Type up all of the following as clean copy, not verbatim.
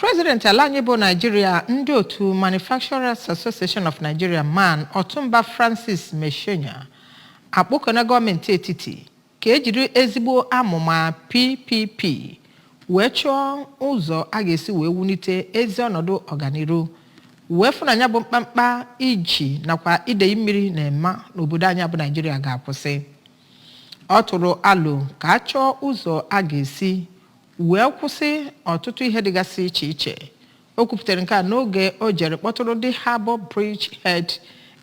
President ala anyị bụ Naijiria, ndị otu Manufacturers Association of Nigeria, MAN, Ọtụmba Francis Meshonya akpọkọna gọọmenti etiti ka ejiri ezigbo amụma PPP wee chọọ ụzọ a ga-esi wee wulite ezi ọnọdụ ọganiru, wee fụ na ya bụ mkpamkpa iji nakwa idei mmiri na-eme n'obodo anyị bụ Naijiria ga-akwụsị. Ọ tụrụ alo ka a chọọ ụzọ a ga-esi wee kwụsị ọtụtụ ihe dịgasị iche iche. O kwupụtara nke a n'oge o jere kpọtụrụ ndị Harbour Bridge Head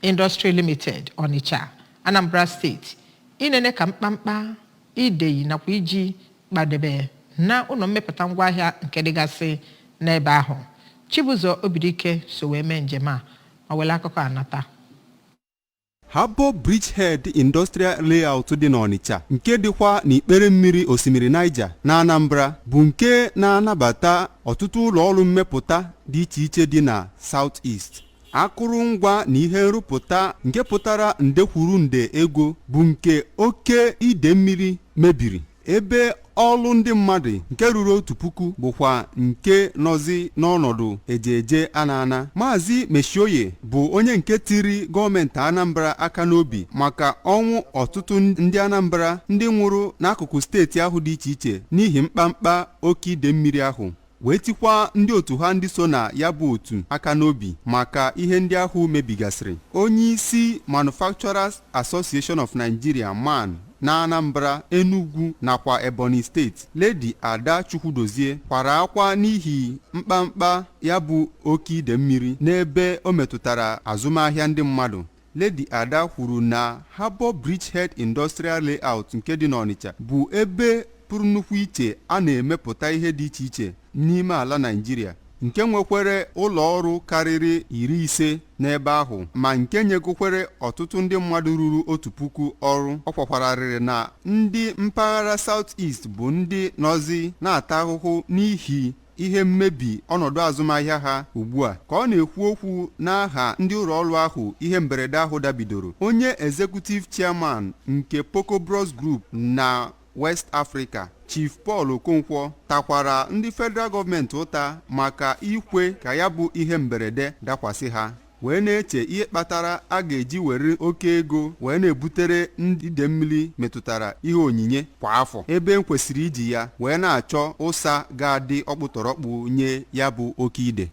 Industry Limited, Onitsha, Anambra Steeti, inene ka mkpamkpa ideyi nakwa iji kpadebe na ụlọ mmepụta ngwaahịa nke dịgasị n'ebe ahụ. Chibụzọ Obidike so wee mee njem a ma were akụkọ anata. Harbour Bridgehead Industrial Layout dị n'Ọnịcha, nke dịkwa n'ikpere mmiri osimiri Niger na Anambra, bụ nke na-anabata ọtụtụ ụlọ ọrụ mmepụta dị iche iche dị na South East. Akụrụngwa na ihe nrụpụta nke pụtara nde kwuru nde ego bụ nke oke ide mmiri mebiri, ebe ọlụ ndị mmadụ nke ruru 1,000 bụkwa nke nọzi n'ọnọdụ ejeje ana. Maazị Meshioye bụ onye nke tiri gọọmenti Anambra aka n'obi maka ọnwụ ọtụtụ ndị Anambra ndị nwụrụ n'akụkụ steeti ahụ dị iche iche n'ihi mkpamkpa oke ide mmiri ahụ, wee tikwa ndị otu ha ndị so na ya bụ otu aka n'obi maka ihe ndị ahụ mebigasịrị. Onye isi Manufacturers Association of Nigeria, MAN, na Anambra, Enugu nakwa Ebonyi Steeti, Lady Ada Chukwudozie, kwara akwa n'ihi mkpamkpa ya bụ oke ide mmiri n'ebe o metụtara azụmahịa ndị mmadụ. Lady Ada kwuru na Harbour Bridgehead Industrial Layout nke dị n'Ọnịcha bụ ebe pụrụ nnukwu iche a na-emepụta ihe dị iche iche n'ime ala Naịjirịa, nke nwekwere ụlọ ọrụ karịrị 50 n'ebe ahụ, ma nke nyegokwere ọtụtụ ndị mmadụ ruru 1,000 ọrụ. Ọ kwakwararịrị na ndị mpaghara South East bụ ndị nọzi na-ata ahụhụ n'ihi ihe mmebi ọnọdụ azụmahịa ha ugbu a. Ka ọ na-ekwu okwu n'aha ndị ụlọ ọrụ ahụ ihe mberede ahụ dabidoro, onye executive chairman nke Poco Bros Group na West Africa, Chief Paul Okonkwo, takwara ndị federal gọọmenti ụta maka ikwe ka ya bụ ihe mberede dakwasị ha, wee na-eche ihe kpatara a ga-eji were oke ego wee na-ebutere ndị ide mmiri metụtara ihe onyinye kwa afọ, ebe m kwesịrị iji ya wee na-achọ ụsa ga-adị ọkpụtọrọkpụ nye ya bụ oke ide.